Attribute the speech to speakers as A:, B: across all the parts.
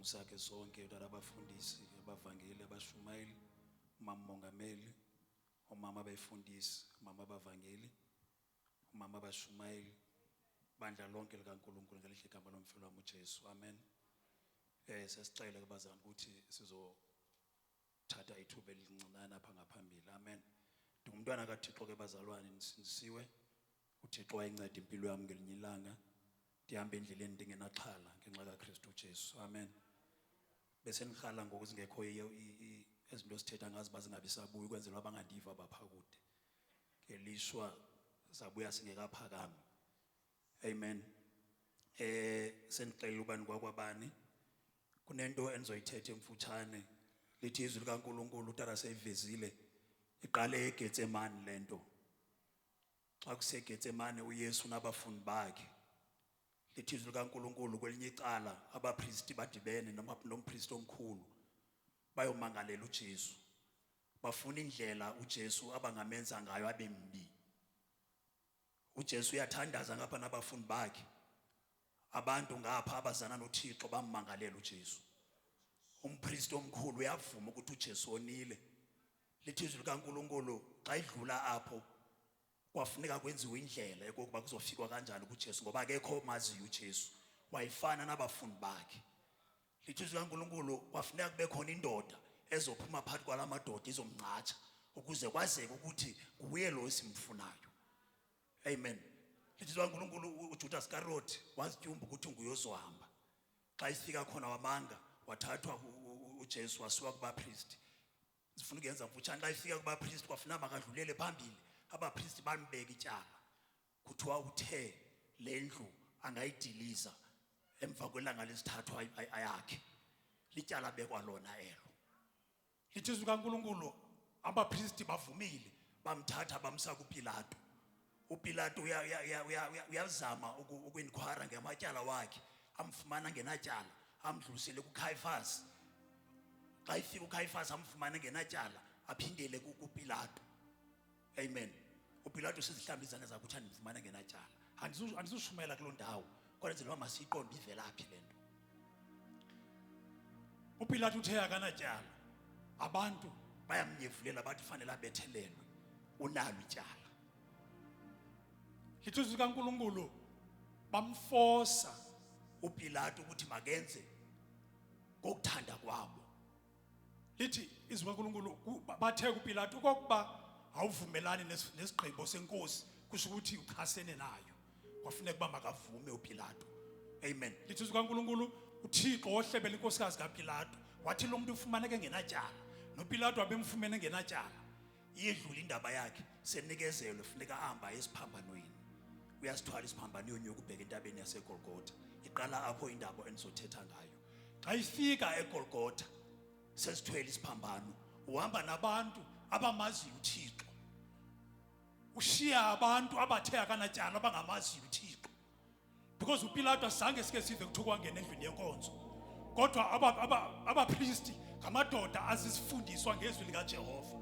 A: sakhe sonke, utata abafundisi, abavangeli, abashumayeli, umama mongameli, omama abefundisi, umama abavangeli, umama abashumayeli, bandla lonke likaNkulunkulu ngelihle igama lomfelo wami uJesu. Amen. Sesicela kubazana ukuthi sizothatha ithuba elincinane apha ngaphambili. Amen. Ndingumntwana kaThixo ke bazalwane, nisindisiwe. UThixo wayinceda impilo yami ngelinye ilanga. Ndihamba endleleni ndingenaxhala ngenxa kaKristu uJesu. Amen. Bese ngiqala ngoku zingekho ezinto sithetha ngazo bazingabi sabuya ukwenzela bangandiva bapha kude. Ngelishwa sabuya singekaphakami. Amen. Sendixelela ubani kwakwabani kunento endizoyithetha emfutshane lithi izwi likaNkulunkulu utata seyivezile iqale eGetsemane lento. Xa kuseGetsemane uYesu nabafundi bakhe lithi izwi likaNkulunkulu kwelinye icala abapristi badibene nompristi omkhulu bayomangalela uJesu. Bafuna indlela uJesu abangamenza ngayo abe mbi. UJesu uyathandaza ngapha nabafundi bakhe. Abantu ngapha abazana noThixo bammangalela uJesu. Umpristi omkhulu uyavuma ukuthi uJesu onile. Lithi izwi likaNkulunkulu xa idlula apho kwafuneka kwenziwe indlela yokuba kuzofikwa kanjani kuJesu ngoba akekho omaziyo uJesu. Wayefana nabafundi bakhe. Lithi izwi likaNkulunkulu kwafuneka kube khona indoda ezophuma phakathi kwalamadoda izomngcatsha ukuze kwazeke ukuthi nguye lo esimfunayo. Amen. Lithi izwi likaNkulunkulu uJudas Iscariot wazityumba ukuthi nguye ozohamba. Xa ifika khona wamanga wathathwa uJesu wasiwa kubapristi. Sifuna ukuyenza mfutshane. Xa ifika kubapristi kwafuneka makadlulele phambili. Abapristi bambeka ityala. Kuthiwa uthe le ndlu angayidiliza emva kwelanga lesithathu ayakhe. Lityala bekwa lona elo. Lithi izwi likaNkulunkulu abapristi bavumile bamthatha bamsa kuPilato. uPilato uyazama ukuinquire ngamatyala wakhe, amfumana ngenatyala, amdlulisele kuCaiaphas. Xa ifika uCaiaphas amfumane ngenatyala, aphindele kuPilato. Amen. uPilato usezihlamba izandla zakhe uthi andimfumane ngenatyala. Andizushumayela kuloo ndawo, kodwa enzela uba masiyiqonde ivelaphi le nto. uPilato uthe akanatyala, abantu bayamnyevulela bathi fanele abethelelwe, unalo ityala. Lithi izwi likaNkulunkulu bamfosa uPilato ukuthi makenze ngokuthanda kwabo. Lithi izwi likaNkulunkulu bathe kuPilato okokuba awuvumelani nesigqibo senkosi kusho ukuthi uchasene nayo. Kwafuneka uba makavume uPilato. Amen. Lithi izwi likaNkulunkulu uThixo wohlebela inkosikazi kaPilato wathi lo muntu ufumaneke engenatyala noPilato wabemfumene engenatyala. Iyedlula indaba yakhe senikezelwe funeka ahamba esiphambanweni. Uyasithwala isiphambano uyonyuka ubheka entabeni yaseGolgotha. Iqala apho indaba endizothetha ngayo. Xa ifika eGolgotha sesithwele isiphambano, uhamba nabantu abamaziyo uThixo. Ushiya abantu abathe akanatyala abangamaziyo uThixo. Because uPilato azange sike sive kuthiwa kwangena endlwini yenkonzo. Kodwa abapristi ngamadoda azisifundiswa ngezwi likaJehova.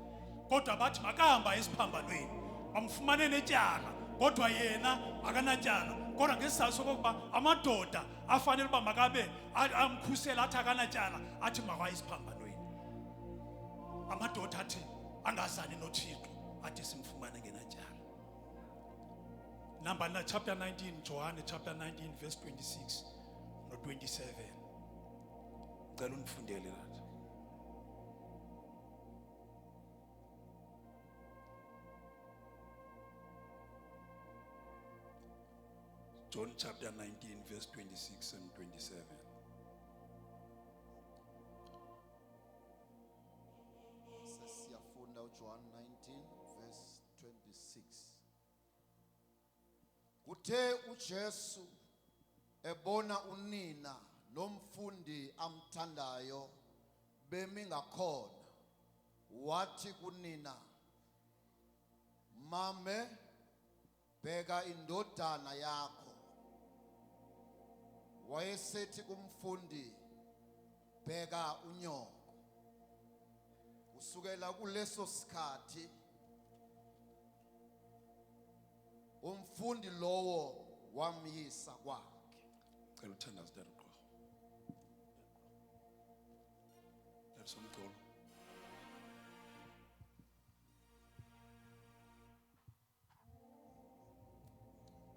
A: Kodwa bathi makahamba esiphambanweni. Bamfumane netyala, kodwa yena akanatyala. Kodwa ngesizathu sokokuba amadoda afanele uba makabe amkhusela athi akanatyala, athi makaye esiphambanweni. Amadoda athi angazani noThixo, athi simfumane ngenatyala. Number chapter 19, John chapter 19 verse 26 no 27. Ngicela undifundele lapha. John chapter 19 verse 26 and 27.
B: Sesiyafunda uJohn 19 verse 26. Kuthe uJesu ebona unina nomfundi amthandayo bemi ngakhona, wathi kunina, Mame, bheka indodana yakho. Wayesethi kumfundi, Bheka unyoko. Kusukela kuleso sikhathi umfundi lowo wamyisa kwakhe.
A: Cela uthandaze tata uGqorha. Somculo.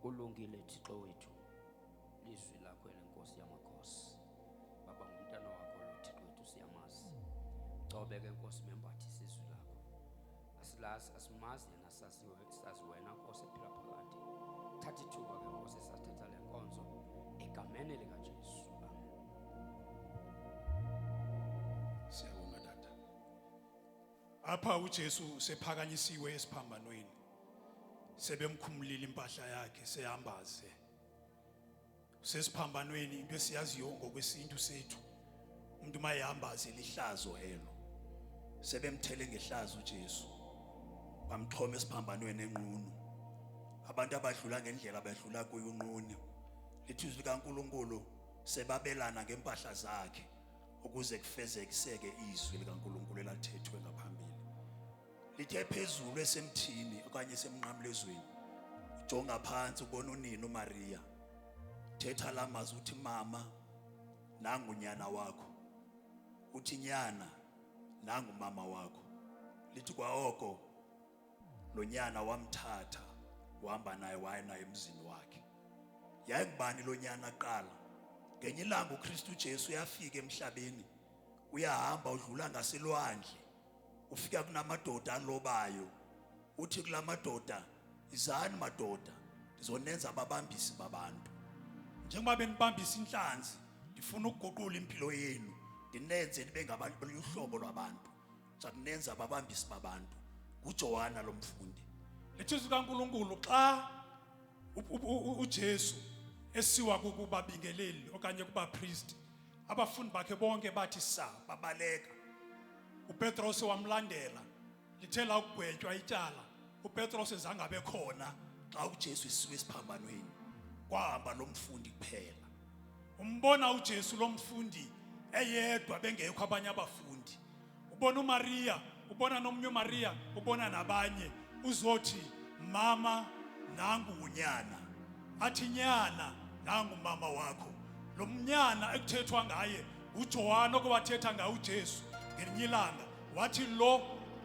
C: Ulungile Thixo wethu, lizwi lakho elenkosi yamakhosi. Baba ngumntana wakho lo Thixo wethu siyamazi. Cobe ke Nkosi membathise izwi lakho. Asilazi asimazi yena saziwe sazi wena Nkosi ephila phakade. Thatha ithuba ke Nkosi esathatha le nkonzo egameni likaJesu. Amen.
A: Siyabonga tata. Apha uJesu sephakanyisiwe esiphambanweni. Sebemkhumulile impahla yakhe sehambaze. Sesiphambanweni into esiyaziyo ngokwesintu sethu. Umuntu mayehambaze lihlazo elo. Sebemthele ngehlazo uJesu. Bamxhoma esiphambanweni enqunu. Abantu abadlula ngendlela badlula kuyo unqunu. Lithi izwi likaNkuluNkulu sebabelana ngempahla zakhe ukuze kufezekiseke izwi likaNkuluNkulu elathethwe ngaphambili. Lithe phezulu esemthini okanye esemnqamlezweni. Ujonga phansi ubona unina uMaria. Thetha la mazwi uthi mama nangu unyana wakho. Uthi nyana nangu mama wakho. Lithi kwaoko lo nyana wamthatha wahamba naye waya naye emzini wakhe. Yayingubani lo nyana kuqala? Ngenye ilanga uKristu Jesu uyafika emhlabeni, uyahamba udlula ngaselwandle, ufika kunamadoda alobayo. Uthi kulamadoda, izani madoda, ndizonenza ababambisi babantu. Njengoba benibambisa inhlanzi, ndifuna ukuguqula impilo yenu, ndinenze nibe ngabantu uhlobo lwabantu. Ndiza kunenza ababambisi babantu. NguJohana lo mfundi.
D: Lithi izwi likaNkuluNkulu xa uJesu esiwa kukubabingeleli okanye kubapristi, abafundi bakhe bonke bathi sa babaleka. uPetros wamlandela. Lithe la ukugwetywa ityala, uPetros zange abe khona
A: xa uJesu esiwa esiphambanweni. Kwahamba lo mfundi kuphela.
D: Umbona uJesu lo mfundi eyedwa bengekho abanye abafundi. Ubona uMaria, ubona nomnye uMaria, ubona nabanye. Uzothi mama nangu
A: unyana.
D: Athi nyana nangu mama wakho. Lo mnyana ekuthethwa ngaye uJohane okuwathetha ngaye uJesu ngelinye ilanga wathi lo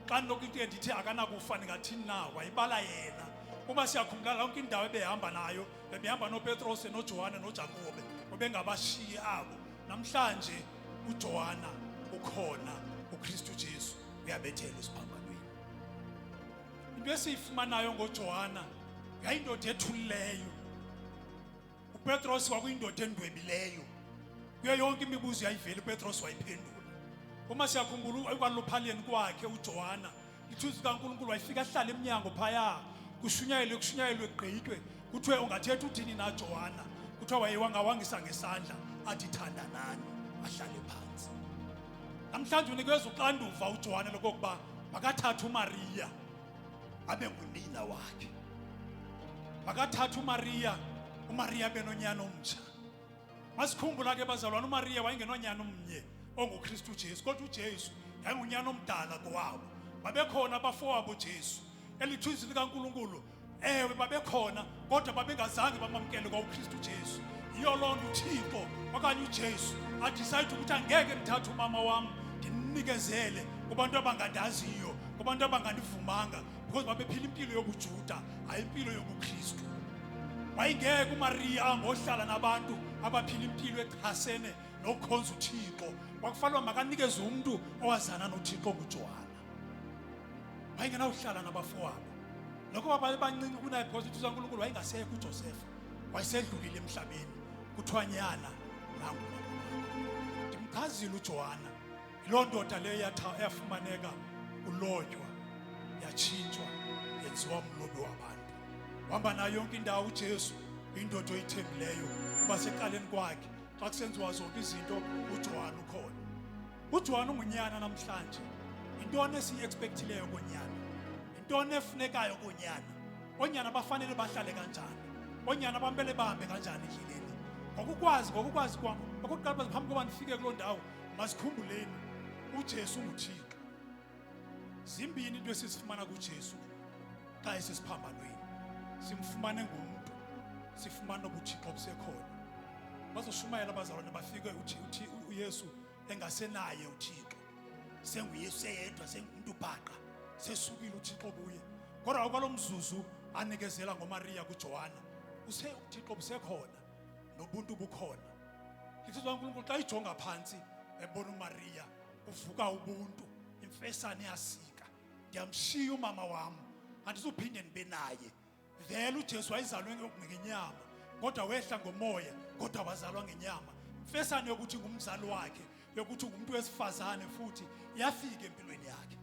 D: xa ndinokuthi ndithi akanakufa ningathini na, wayibala yena. Uma siyakhumbula yonke indawo ebehamba nayo, ebehamba noPetros noJohane noJakobe, ubengabashiyi abo. Namhlanje uJohana ukhona, uKristu Jesu
A: uyabethelwa esiphambanweni.
D: Into esiyifumanayo ngoJohana yayindoda ethulileyo. uPetros kwakuyindoda endwebileyo. Kuyo yonke imibuzo yayivela uPetros wayiphendula. Uma siyakhumbula ekwaluphaleni kwakhe uJohana, lithi izwi likaNkulunkulu wayefika ahlale eminyango phaya, kushunyayelwe kushunyayelwe kugqitywe, kuthiwe ungathetha uthini na Johana? Kuthiwa wayewangawangisa ngesandla athi thandanani, ahlale phansi. Namhlanje unikezwe uxanduva uJohana lokokuba makathathe uMaria
A: abe ngunina wakhe.
D: Makathathe uMaria, uMaria benonyana omtsha. Masikhumbula ke bazalwane, uMaria wayengenonyana omnye onguKristu Jesu, kodwa uJesu yayingunyana omdala kowabo. Babekhona abafowabo Jesu. Elithi izwi likaNkulunkulu, ewe babekhona, kodwa babengazange bamamkele kwa uKristu Jesu. Yiyo loo nto uThixo okanye uJesu adecide ukuthi angeke ndithathe umama wam ndimnikezele kubantu abangandaziyo, kubantu abangandivumanga, because babephila impilo yobuJuda, hayi impilo yobuKristu. Wayengeke uMaria angohlala nabantu abaphila impilo echasene nokukhonza uThixo. Kwakufanele makanikeze umuntu owazana noThixo nguJohana. Wayengenawuhlala nabafowabo. Lokho babaye bancinci kunaye because uThixo uNkulunkulu wayengasekho uJoseph. Wayesedlulile emhlabeni. Kuthiwa nyana nangu mama wakho. Ndimchazile uJohana. Yiloo ndoda leyo yafumaneka kulotywa, yatshintshwa, yenziwa umlobi wabantu. Wahamba nayo yonke indawo uJesu, indoda oyithembileyo, uba seqaleni kwakhe. Xa kusenziwa zonke izinto uJohana ukhona. uJohana ungunyana namhlanje. Yintoni esiyi-expectileyo konyana? Yintoni efunekayo konyana? Onyana bafanele bahlale kanjani? Onyana bamele bahambe kanjani endleleni? Ngokukwazi kwam, okokuqala phambi koba ndifike kuloo ndawo, masikhumbuleni uJesu unguThixo. Zimbini into esizifumana kuJesu xa esesiphambanweni. Simfumane ngumntu, sifumane ubuThixo obusekhona. Bazoshumayela abazalwane bafike uYesu engasenaye uThixo.
A: Senguyesu seyedwa, sengumntu bhaqa, sesukile uThixo kuye. Kodwa kwalo mzuzu anikezela ngoMaria kuJohana, use uThixo busekhona nobuntu bukhona. Lithi uNkulunkulu xa ijonga phantsi ebona uMaria, kuvuka ubuntu, imfesane yasika. Ndiyamshiya umama wam, andizuphinde ndibe naye. Vele uJesu wayezalwe ngenyama, kodwa wehla ngomoya, kodwa wazalwa ngenyama. Imfesane yokuthi ngumzali wakhe, yokuthi ngumuntu wesifazane futhi yafika empilweni yakhe.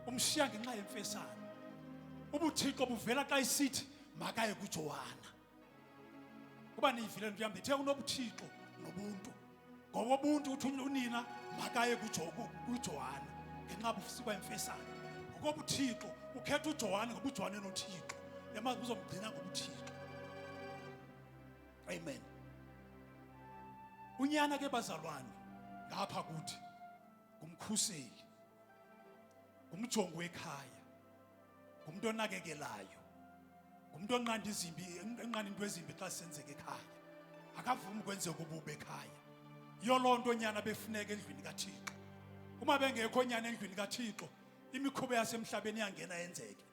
A: Umshiya ngenxa yemfesane. Ubuthixo buvela xa isithi makaye kuJohana. Kuba niyivile nto yam, ndithe unobuthixo nobuntu. Ngokobuntu uthi unina makaye kuJohana ngenxa busikwa imfesane. Ngokobuthixo ukhetha uJohane ngoba uJohane noThixo, emazi uzomgcina ngobuthixo. Amen. Unyana ke bazalwane ngapha kuthi ngumkhuseli, ngumjongi wekhaya, ngumntu onakekelayo, ngumntu onqanda izimbi, enqanda into ezimbi xa senzeka ekhaya. Akavumi kwenzeka ububi ekhaya. Yiyo loo nto onyana befuneka endlwini kaThixo. Uma bengekho onyana endlwini kaThixo, imikhuba yasemhlabeni iyangena yenzeke.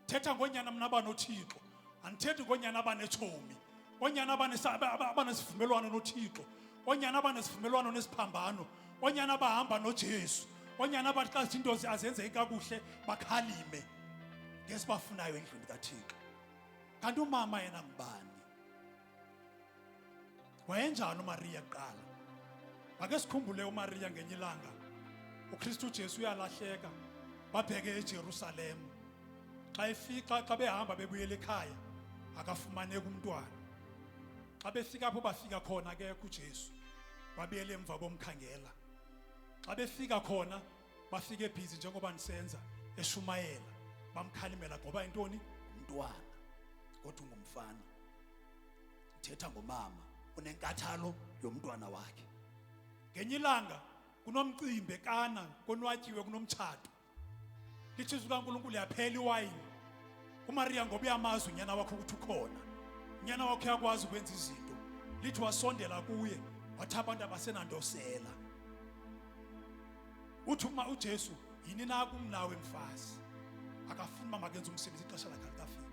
A: Thetha ngonyana mna abanoThixo, andithethi ngonyana abanetshomi, onyana abanesivumelwano noThixo, onyana abanesivumelwano nesiphambano, onyana abahamba noJesu, onyana abathi xa izinto azenzeki kakuhle bakhalime ngesibafunayo endlwini kaThixo. Kanti umama yena ngubani? Wayenjani uMariya kuqala? Ake sikhumbule uMariya ngenye ilanga. uKristu Jesu uyalahleka, babheke eJerusalem. Xa efika, xa behamba bebuyela ekhaya, akafumaneki umntwana. Xa befika apho bafika khona akekho uJesu. Babuyele emva bomkhangela. Xa befika khona bafike ebhizi njengoba nisenza eshumayela, bamkhalimela ngoba intoni? Umntwana. Kodwa ungumfana. Thetha ngomama unenkathalo yomntwana wakhe. Ngenye ilanga kunomcimbi eKana, konwatyiwe, kunomtshato. Lithi izwi likaNkulunkulu yaphela iwayini. UMariya ngoba uyamazi unyana wakhe ukuthi ukhona, unyana wakhe uyakwazi ukwenza izinto. Lithi wasondela kuye wathi abantu abasenanto sela. Uthi uma uJesu yini na kumnawe mfazi? Akafuni uba makenze umsebenzi, ixesha lakhe alikafiki,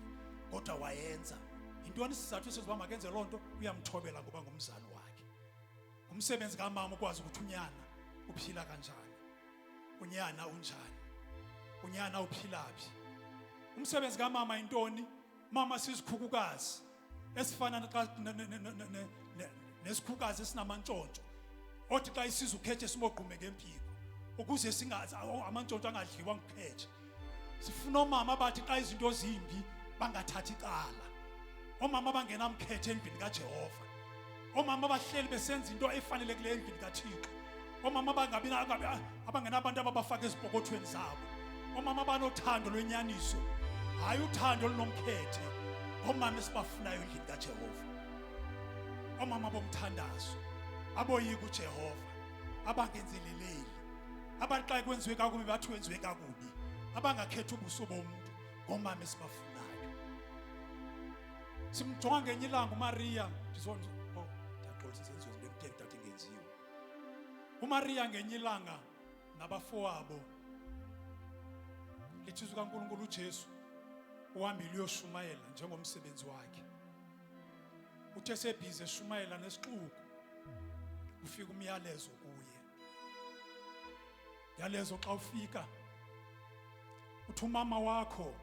A: kodwa wayenza. Yintoni isizathu sezoba makenze loo nto? Uyamthobela ngoba ngumzali wakhe. Ngumsebenzi kamama ukwazi ukuthi unyana uphila kanjani, unyana unjani, unyana uphila phi. Umsebenzi kamama yintoni? Mama sisikhukukazi esifana nesikhukazi esinamantshontsho, othi xa isiza ukhetshe simogqume ngempiko ukuze singazi amantshontsho angadliwa ngukhetshe. Sifuna omama abathi xa izinto zimbi bangathathi icala, omama abangenamkhethe endlwini kaJehova, omama abahleli besenza into efanelekileyo endlwini kaThixo, omama abangabi abangenabantu ababafaka ezipokothweni zabo, omama abanothando lwenyaniso, hayi uthando olunomkhethe. Omama esibafunayo endlini kaJehova, omama bomthandazo, aboyika uJehova, abangenzeleleli, abathi xa kwenziwe kakubi bathi wenziwe kakubi, abangakhethi ubuso bomntu, ngomama esibafunayo. Simjonga ngenye ilanga uMariya, oh, ndiyaxolisa, senziwe izinto ekuthe kudade ingenziwe. UMariya ngenye ilanga nabafowabo, lithi izwi kaNkulunkulu uJesu uhambile uyoshumayela njengomsebenzi wakhe. Uthe sebhizi eshumayela nesixuku, ufika umyalezo kuye. Yalezo xa ufika uthi umama wakho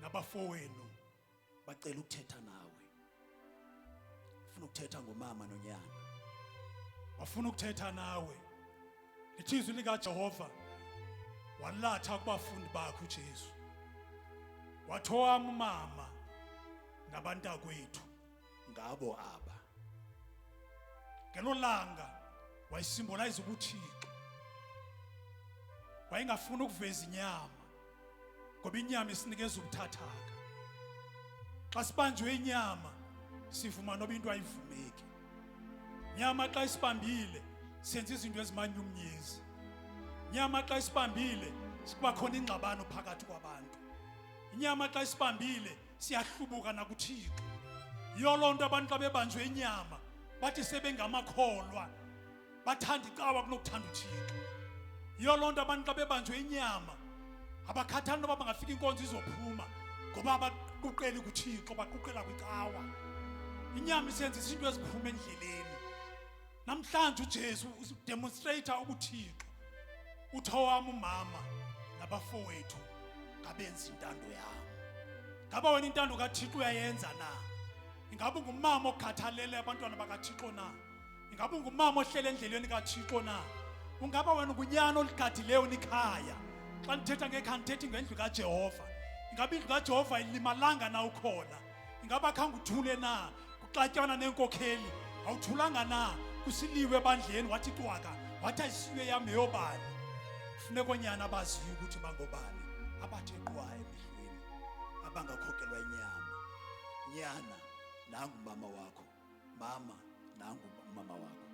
A: nabafowenu
E: bacela ukuthetha nawe. Ufuna ukuthetha ngomama nonyana.
A: Bafuna ukuthetha nawe. Lithi izwi likaJehova walatha kubafundi bakhe uJesu. Wathi owami umama nabantakwethu
E: ngabo aba.
A: Ngelo langa wayisimbolize ubuThixo. Wayengafuni ukuveza inyama ngoba inyama isinikeza ubuthathaka. Xa sibanjwe inyama sivuma noba into ayivumeki. Nyama xa isibambile senza izinto ezimanyumnyezi. Nyama xa isibambile kuba khona ingxabano phakathi kwabantu. Inyama xa isibambile siyahlubuka nakuThixo. Yiyo loo nto abantu xa bebanjwe inyama bathi sebengamakholwa.
D: Bathanda icawa kunokuthanda uThixo. Yiyo loo nto abantu xa bebanjwe inyama abakhathali noba bangafika inkonzo izophuma ngoba abaquqeli kuThixo, baquqela kwicawa. Inyama isenzisa into eziphuma endleleni. Namhlanje uJesu udemonstrate ubuThixo. Uthi owam umama nabafowethu ngabenza intando yam. Ngaba wena intando kaThixo uyayenza na? Ingaba ungumama okhathalele abantwana bakaThixo na? Ingaba ungumama ohlele endleleni kaThixo na? Ungaba wena ungunyana oligadileyo nikhaya? Xa ndithetha ngekhaya ndithethi ngendlu kaJehova. Ingaba indlu kaJehova ilimalanga na ukhona? Ingaba khange uthule na? Kuxatyana neenkokheli awuthulanga na? Kusiliwe ebandleni wathi cwaka, wathi ayisiyo eyam yeyobani. Funeka oonyana abaziyo ukuthi bangobani, abathe qwa emehlweni, abangakhokelwa inyama.
E: Nyana, nangu mama wakho. Mama, nangu mama wakho.